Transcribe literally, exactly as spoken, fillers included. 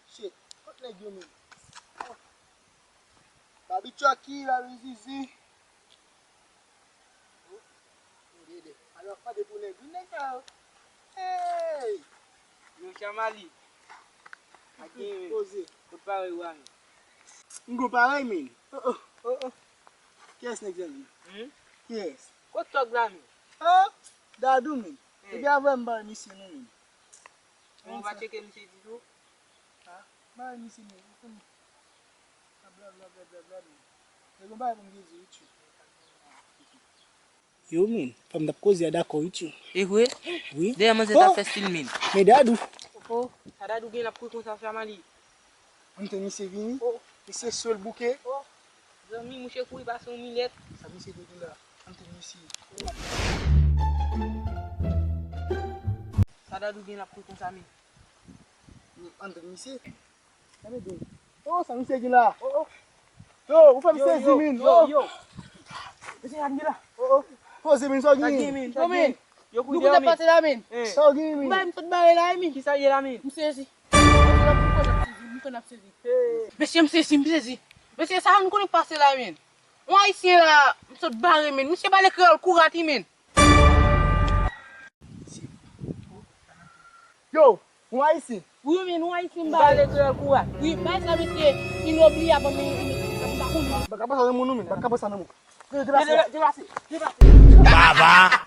Shit, kot nèg yo menm? Babi Chucky, Babi Zizi. Alò, pa de pou nèg, wi, nèg sa yo. Hey! Yo, Chamali. A gen poze. Kot parèy ou a menm? M gwo parèy, men. Oh, oh, oh, oh. Kiyès nèg sa menm? Hmm? Kiyès? Kot tòg la menm? Oh, Dadou, men. Hmm. Epi avè m bay misye non, men. Ou pa tcheke misye ditou? Ah, bay misye, men. Ou konn. Bla, bla, bla, bla, bla, men. Nèg yo bay pou m di, di, di. Yo, men, fanm t ap koze a dakò, wi, tchou. E vre? Wi. Dèyè manzè t ap fè stil, men. Men Dadou. Oh, sa Dadou gen l ap kouri konsa, Chamali? Ann tann misye vini. Oh. Misye sou l bouke. Oh. Zanmi, mouche kouri pase yon milèt. Sa misye te di la? Ann tann misye. Sa Dadou gen l ap kouri konsa, men. Ann tann misye. Gade do. Oh, sa misye gen la? Oh, oh. Yo, ou fè m sezi, men. Yo, yo. Mesye, gade la. Oh, oh. Poze, men, sa w gen? Sa gen, men. Yo, men. Yo, kou de, men. Pase la, men. Eh. Sa w gen, men? Bay m sot bare la, men. Kisa ye la, men? M sezi. M konn ap sezi, m konn ap sezi. Eh. Mesye, m sezi, m sezi. Mesye, sa nou konnen pase la, men. Yon ayisyen la, m sot bare, men. Misye pale kreyòl kourat, wi, men. Yo, ou ayisyen? Wi, men ou ayisyen, m ba. Pale kreyòl kourat. Wi, bay sa mesye, inobliyab, men, men, men, men, men. Baka pase nan moun, men. Baka pase nan moun. Depase. Depase. Baba.